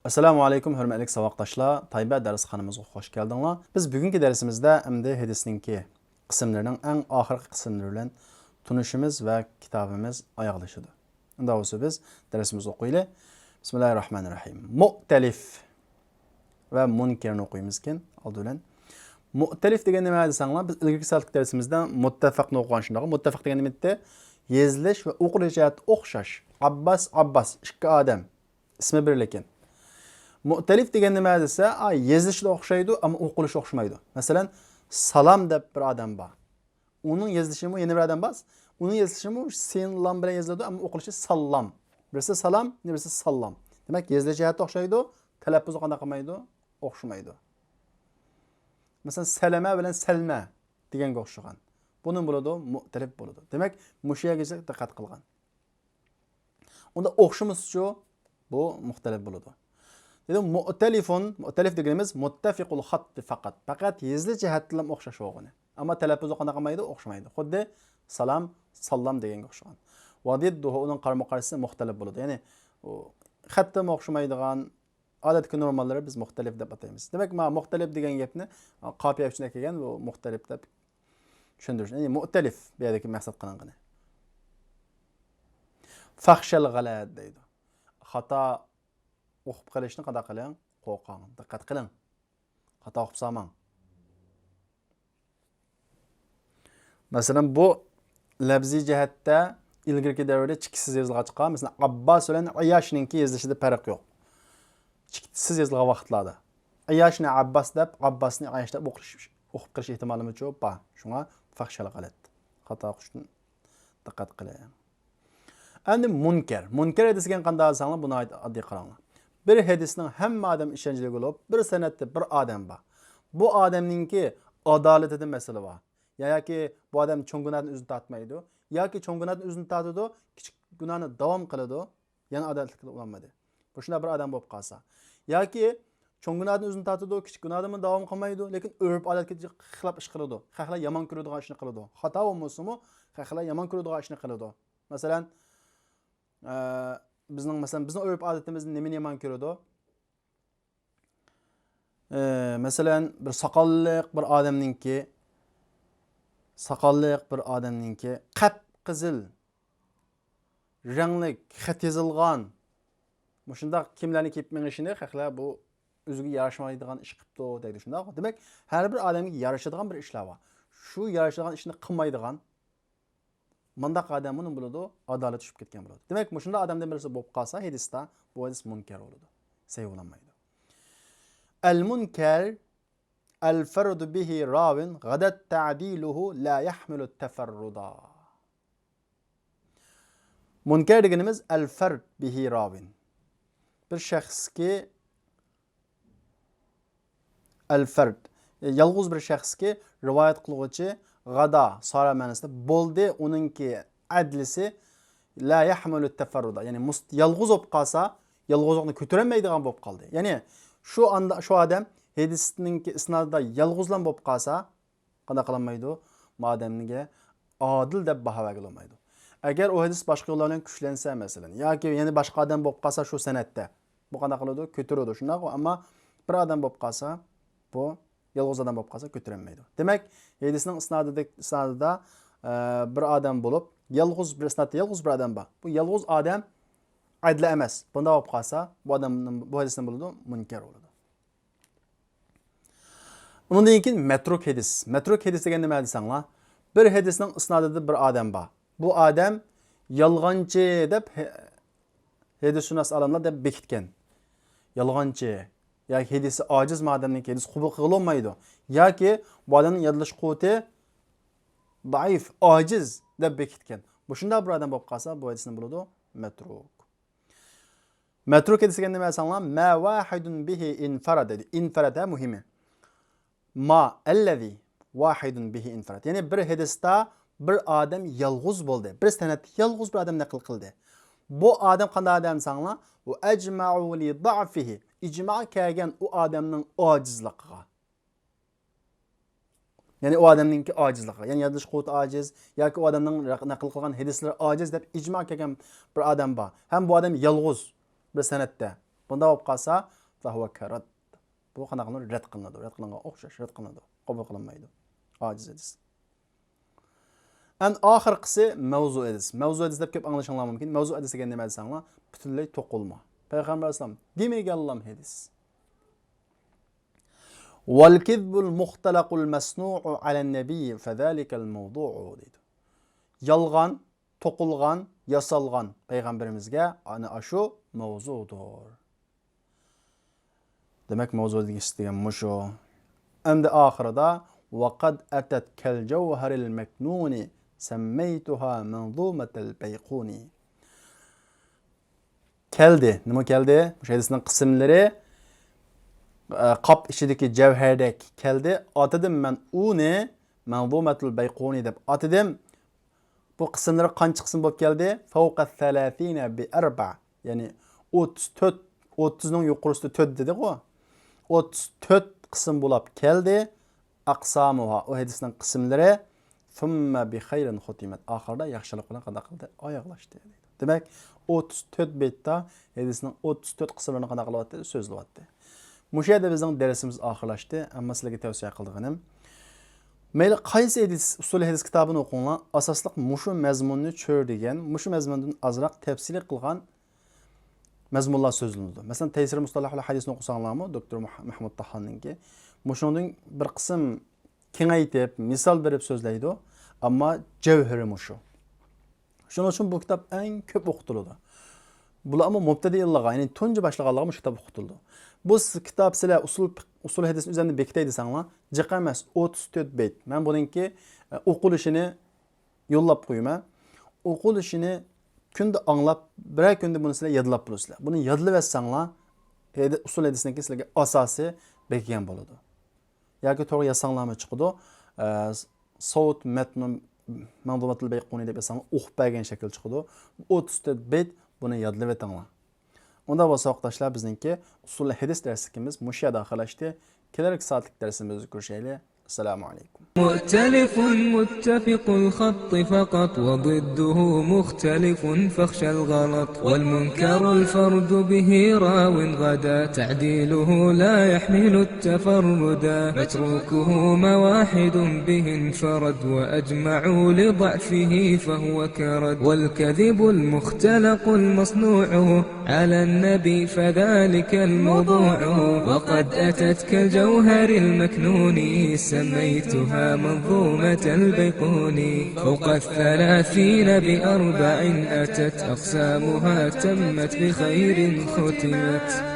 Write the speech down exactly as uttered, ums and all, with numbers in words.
ئەسسالامۇ ئەلەيكۇم، ھۆرمەتلىك ساۋاقداشلار، تەيبە دەرسخانىمىزغا خوش كەلدىڭلار. بىز بۈگۈنكى دەرسىمىزدە ئەمدى ھەدىسنىڭكى قىسىملىرىنىڭ ئەڭ ئاخىرقى قىسىملىرى بىلەن تونۇشىمىز ۋە كىتابىمىز ئاياغلىشىدۇ. ئۇنداق بولسا بىز دەرسىمىزنى ئوقۇيلى. بىسمىللاھىررەھمانىررەھىم. مۇئتەلىف ۋە مۇنكەرنى ئوقۇيمىزكەن ئالدى بىلەن. مۇئتەلىف دېگەن نېمە دېسەڭلار، بىز ئىلگىرىكى سائەتلىك دەرسىمىزدە مۇتتەپەقنى ئوقۇغان شۇنداقغۇ. مۇتتەپەق دېگەن نېمە ئىدى؟ يېزىلىش ۋە ئوقۇلۇش جەھەتتە ئوخشاش. ئابباس، ئابباس، ئىككى ئادەم. ئىسمى بىر لېكىن. مۇئتەلىف دېگەن نېمە دېسە، ئا، يېزىلىشىدا ئوخشايدۇ، ئەمما ئوقۇلۇشى ئوخشىمايدۇ. مەسىلەن، سالام دەپ بىر ئادەم بار. ئۇنىڭ يېزىلىشىمۇ يەنە بىر ئادەم بار. ئۇنىڭ يېزىلىشىمۇ سىن لام بىلەن يېزىلىدۇ، ئەمما ئوقۇلۇشى ساللام. بىرسى سالام، يەنە بىرسى ساللام. دېمەك، يېزىلىش جەھەتتە ئوخشايدۇ، تەلەپپۇزى قانداق قىلمايدۇ؟ ئوخشىمايدۇ. مەسىلەن، سەلەمە بىلەن سەلمە دېگەنگە ئوخشىغان. بۇنىمۇ بولىدۇ، مۇئتەلىپ بولىدۇ. دېمەك، مۇشۇ يەرگىچە دىققەت قىلغان. ئۇندا ئوخشىمىسىچۇ، بۇ مۇختەلىپ بولىدۇ. دېدىم، مۇئتەلىفۇن، مۇئتەلىف دېگىنىمىز مۇتتەفىقۇل خەتتى پەقەت. پەقەت يېزىلىش جەھەتتىنلا ئوخشاش بولغىنى. ئەمما تەلەپپۇزى قانداق قىلمايدۇ؟ ئوخشىمايدۇ. خۇددى سالام، ساللام دېگەنگە ئوخشىغان. ۋە زىددۇھۇ، ئۇنىڭ قارىمۇ قارشىسى مۇختەلىپ بولىدۇ. يەنى، ئۇ خەتتىمۇ ئوخشىمايدىغان، ئادەتتىكى نورماللىرى بىز مۇختەلىپ دەپ ئاتايمىز. دېمەك، مانا مۇختەلىپ دېگەن گەپنى قاپىيە ئۈچۈن ئەكەلگەن، بۇ مۇختەلىپ دەپ چۈشەندۈرۈش. يەنى مۇئتەلىف بۇ يەردىكى مەقسەت قىلىنغىنى. فەخشەل غەلەت دەيدۇ. خاتا ئوقۇپ قېلىشنى قانداق قىلىڭ؟ قورقۇڭ، دىققەت قىلىڭ. خاتا ئوقۇپ سالماڭ. مەسىلەن، بۇ لەپزىي جەھەتتە ئىلگىرىكى دەۋردە چېكىتسىز يېزىلغاچقا، مەسىلەن، ئابباس بىلەن ئەيياشنىڭكى يېزىلىشىدا پەرق يوق. چېكىتسىز يېزىلغان ۋاقىتلاردا ئەيياشنى ئابباس دەپ، ئابباسنى ئەيياش دەپ ئوقۇش، ئوقۇپ قېلىش ئېھتىمالىمۇچۇ بار. شۇڭا فەخشەل غەلەت. خاتا ئوقۇشتىن دىققەت قىلىڭ. ئەمدى مۇنكەر. مۇنكەر ھەدىس دېگەن قانداق دېسەڭلار، بۇ ناھايىتى ئاددىي، قاراڭلار. بىر ھەدىسنىڭ ھەممە ئادەم ئىشەنچلىك بولۇپ، بىر سەنەدتە بىر ئادەم بار. بۇ ئادەمنىڭكى ئادالىتىدە مەسىلە بار. يا-، ياكى بۇ ئادەم چوڭ گۇناھتىن ئۆزىنى تارتمايدۇ، ياكى چوڭ گۇناھتىن ئۆزىنى تارتىدۇ، كىچىك گۇناھنى داۋام قىلىدۇ، يەنە ئادالەتلىك قىلىپ بولالمىدى. مۇشۇنداق بىر ئادەم بولۇپ قالسا. ياكى چوڭ گۇناھتىن ئۆزىنى تارتىدۇ، كىچىك گۇناھتىنمۇ داۋام قىلمايدۇ، لېكىن ئۆرپ ئادەتكە خىلاپ ئىش قىلىدۇ. خەقلەر يامان كۆرىدىغان ئىشنى قىلىدۇ. خاتا بولمىسىمۇ، خەقلەر يامان كۆرىدىغان ئىشنى قىلىدۇ. مەسىلەن، ئە، بىزنىڭ، مەسىلەن، بىزنىڭ ئۆرپ ئادىتىمىزدە نېمىنى يامان كۆرىدۇ؟ ئە، مەسىلەن، بىر ساقاللىق بىر ئادەمنىڭكى، ساقاللىق بىر ئادەمنىڭكى قەپقىزىل رەڭلىك خەت يېزىلغان مۇشۇنداق كىيىملەرنى كىيىپ مېڭىشىنى خەقلەر بۇ ئۆزىگە ياراشمايدىغان ئىش قىپتۇ دەيدۇ، شۇنداقمۇ؟ دېمەك، ھەر بىر ئادەمگە يارىشىدىغان بىر ئىشلار بار. شۇ يارىشىدىغان ئىشنى قىلمايدىغان مۇنداق ئادەم نېمە بولىدۇ؟ ئادالەت چۈشۈپ كەتكەن بولىدۇ. دېمەك، مۇشۇنداق ئادەمدىن بىرسى بولۇپ قالسا ھەدىستە، بۇ ھەدىس مۇنكەر بولىدۇ. سەھىھ بولالمايدۇ. ئەل مۇنكەر، ئەل فەردۇ بىھى راۋىن غەدەت تەدىلۇھۇ لا يەھمىلۇ تەفەررۇدا. مۇنكەر دېگىنىمىز ئەل فەرد بىھى راۋىن. بىر شەخسكى ئەل فەرد، يالغۇز بىر شەخسكى رىۋايەت قىلغۇچى غادا، سارا مەنىسىدە بولدى، ئۇنىڭكى ئەدلىسى لا يەھمىلۇ تەفەررۇدا. يەنى مۇس-، يالغۇز بولۇپ قالسا، يالغۇزلۇقنى كۆتۈرەلمەيدىغان بولۇپ قالدى. يەنى شۇ ئاندا، شۇ ئادەم ھەدىسنىڭكى ئىسنادىدا يالغۇزلا بولۇپ قالسا، قانداق قىلالمايدۇ؟ بۇ ئادەمگە ئادىل دەپ باھا بەرگىلى بولمايدۇ. ئەگەر ئۇ ھەدىس باشقا يوللار بىلەن كۈچلەنسە، مەسىلەن، ياكى يەنە باشقا ئادەم بولۇپ قالسا شۇ سەنەدتە، بۇ قانداق قىلىدۇ؟ كۆتۈرىدۇ، شۇنداقمۇ؟ ئەمما بىر ئادەم بولۇپ قالسا، بۇ يالغۇز ئادەم بولۇپ قالسا كۆتۈرەلمەيدۇ. دېمەك، ھەدىسنىڭ ئىسنادىدەك-، ئىسنادىدا، ئە، بىر ئادەم بولۇپ، يالغۇز بىر ئىسنادتا يالغۇز بىر ئادەم بار. بۇ يالغۇز ئادەم ئەدلى ئەمەس. بۇنداق بولۇپ قالسا، بۇ ئادەمنىڭ، بۇ ھەدىس نېمە بولىدۇ؟ مۇنكەر بولىدۇ. ئۇنىڭدىن كېيىن مەترۇك ھەدىس. مەترۇك ھەدىس دېگەن نېمە دېسەڭلار، بىر ھەدىسنىڭ ئىسنادىدا بىر ئادەم بار. بۇ ئادەم يالغانچى دەپ ھە-، ھەدىسشۇناس ئالىملار دەپ بېكىتكەن. يالغانچى ياكى ھەدىسى ئاجىز، بۇ ئادەمنىڭكى ھەدىسى قوبۇل قىلغىلى بولمايدۇ. ياكى بۇ ئادەمنىڭ يادلاش قۇۋۋىتى زەئىپ، ئاجىز دەپ بېكىتكەن. مۇشۇنداق بىر ئادەم بولۇپ قالسا، بۇ ھەدىس نېمە بولىدۇ؟ مەترۇك. مەترۇك ھەدىس دېگەن نېمە دېسەڭلار، ما ۋاھىدۇن بىھى ئىنفەرەد دەيدۇ. ئىنفەرەد ھە مۇھىمى. ما ئەللەزى ۋاھىدۇن بىھى ئىنفەرەد. يەنى بىر ھەدىستە بىر ئادەم يالغۇز بولدى. بىر سەنەدتە يالغۇز بىر ئادەم نەقىل قىلدى. بۇ ئادەم قانداق ئادەم دېسەڭلار، ۋە ئەجمەئۇ لى ضەئفىھى. ئىجما كەلگەن ئۇ ئادەمنىڭ ئاجىزلىقىغا. يەنى ئۇ ئادەمنىڭكى ئاجىزلىقى، يەنى يادلاش قۇۋۋىتى ئاجىز ياكى ئۇ ئادەمنىڭ رەق-، نەقىل قىلغان ھەدىسلىرى ئاجىز دەپ ئىجما كەلگەن بىر ئادەم بار. ھەم بۇ ئادەم يالغۇز بىر سەنەدتە. بۇنداق بولۇپ قالسا، فهو كرد. بۇ قانداق قىلىنىدۇ؟ رەت قىلىنىدۇ. رەت قىلىنغان ئوخشاش، رەت قىلىنىدۇ. قوبۇل قىلىنمايدۇ. ئاجىز ھەدىس. ئەن ئاخىرقىسى مەۋزۇ ھەدىس. مەۋزۇ ھەدىس دەپ كۆپ ئاڭلىشىڭلار مۇمكىن. مەۋزۇ ھەدىس دېگەن نېمە دېسەڭلار، پۈتۈنلەي توقۇلما. پەيغەمبەر ئەلەيھىسسالام دېمىگەنلام ھەدىس. والكذب المختلق المصنوع على النبي فذلك الموضوع دەيدۇ. يالغان، توقۇلغان، ياسالغان پەيغەمبىرىمىزگە ئەنە ئاشۇ مەۋزۇدۇر. دېمەك، مەۋزۇ دېگەن مۇشۇ. ئەمدى ئاخىرىدا، وقد أتت كالجوهر المكنون سميتها منظومة البيقوني. كەلدى. نېمە كەلدى؟ مۇشۇ ھەدىسنىڭ قىسىملىرى، ئە، قاپ ئىچىدىكى جەۋھەردەك كەلدى. ئاتىدىم مەن ئۇنى مەنزۇمەتۇل بەيقۇنى دەپ ئاتىدىم. بۇ قىسىملىرى قانچە قىسىم بولۇپ كەلدى؟ فوقە سەلاسىنە بىئەربە. يەنى ئوتتۇز تۆت، ئوتتۇزنىڭ يۇقىرىسىدا تۆت دېدىغۇ. ئوتتۇز تۆت قىسىم بولاپ كەلدى. ئەقسامۇھا، ئۇ ھەدىسنىڭ قىسىملىرى، ثم بخير ختمت، ئاخىرىدا ياخشىلىق بىلەن قانداق قىلدى؟ ئاياغلاشتى. دېمەك، ئوتتۇز تۆت بەيتتە ھەدىسنىڭ ئوتتۇز تۆت قىسىملىرىنى قانداق قىلىۋاتتى؟ سۆزلىۋاتتى. مۇشۇ يەردە بىزنىڭ دەرسىمىز ئاخىرلاشتى. ئەمما سىلەرگە تەۋسىيە قىلىدىغىنىم، مەيلى قايسى ھەدىس، ئۇسۇل ھەدىس كىتابىنى ئوقۇڭلار، ئاساسلىق مۇشۇ مەزمۇننى چۆرىدىگەن، مۇشۇ مەزمۇندىن ئازراق تەپسىلىي قىلغان مەزمۇنلار سۆزلىنىدۇ. مەسىلەن، تەيسىر مۇستەلىھۇل ھەدىسنى ئوقۇساڭلارمۇ، دوكتور مۇھ-، مەھمۇد تاھاننىڭكى، مۇشۇنىڭدىن بىر قىسىم كېڭەيتىپ، مىسال بېرىپ سۆزلەيدۇ، ئەمما جەۋھىرى مۇشۇ. شۇنىڭ ئۈچۈن بۇ كىتاب ئەڭ كۆپ ئوقۇتۇلىدۇ. بۇلارمۇ مۇبتەدىئىنلارغا، يەنى تۇنجى باشلىغانلارغا مۇشۇ كىتاب ئوقۇتۇلىدۇ. بۇ س-، كىتاب سىلەر ئۇسۇل پىق-، ئۇسۇل ھەدىسنى ئۆزەمدىن بېكىتەي دېسەڭلار، جىق ئەمەس، ئوتتۇز تۆت بەيت. مەن بۇنىڭكى، ئە، ئوقۇلۇشىنى يوللاپ قويىمەن. ئوقۇلۇشىنى كۈندە ئاڭلاپ، بىرەر كۈندە بۇنى سىلەر يادلاپ بولىسىلەر. بۇنى يادلىۋەتسەڭلار، ھەدە-، ئۇسۇل ھەدىسنىڭكى سىلەرگە ئاساسى بېكىگەن بولىدۇ. ياكى توغرا يازساڭلارمۇ چىقىدۇ. ئە، سوت مەتنۇ مەنزۇمەتۇل بەيقۇنى دەپ يازساڭلار، ئوقۇپ بەرگەن شەكىل چىقىدۇ. ئوتتۇز تۆت بەيت، بۇنى يادلىۋېتىڭلار. ئۇنداق بولسا، ساۋاقداشلار، بىزنىڭكى ئۇسۇل ھەدىس دەرسلىكىمىز مۇشۇ يەردە ئاخىرلاشتى. كېلەركى سائەتلىك دەرسىمىزدە كۆرۈشەيلى. السلام عليكم. مؤتلف متفق الخط فقط، وضده مختلف فاخشى الغلط. والمنكر الفرد به راو غدا، تعديله لا يحمل التفردا. متروكه ما واحد به انفرد، وأجمعوا لضعفه فهو كرد. والكذب المختلق المصنوع على النبي فذلك الموضوع. وقد أتت كالجوهر المكنون، سميتها منظومة البيقوني. فوق الثلاثين بأربع أتت، أقسامها تمت بخير ختمت.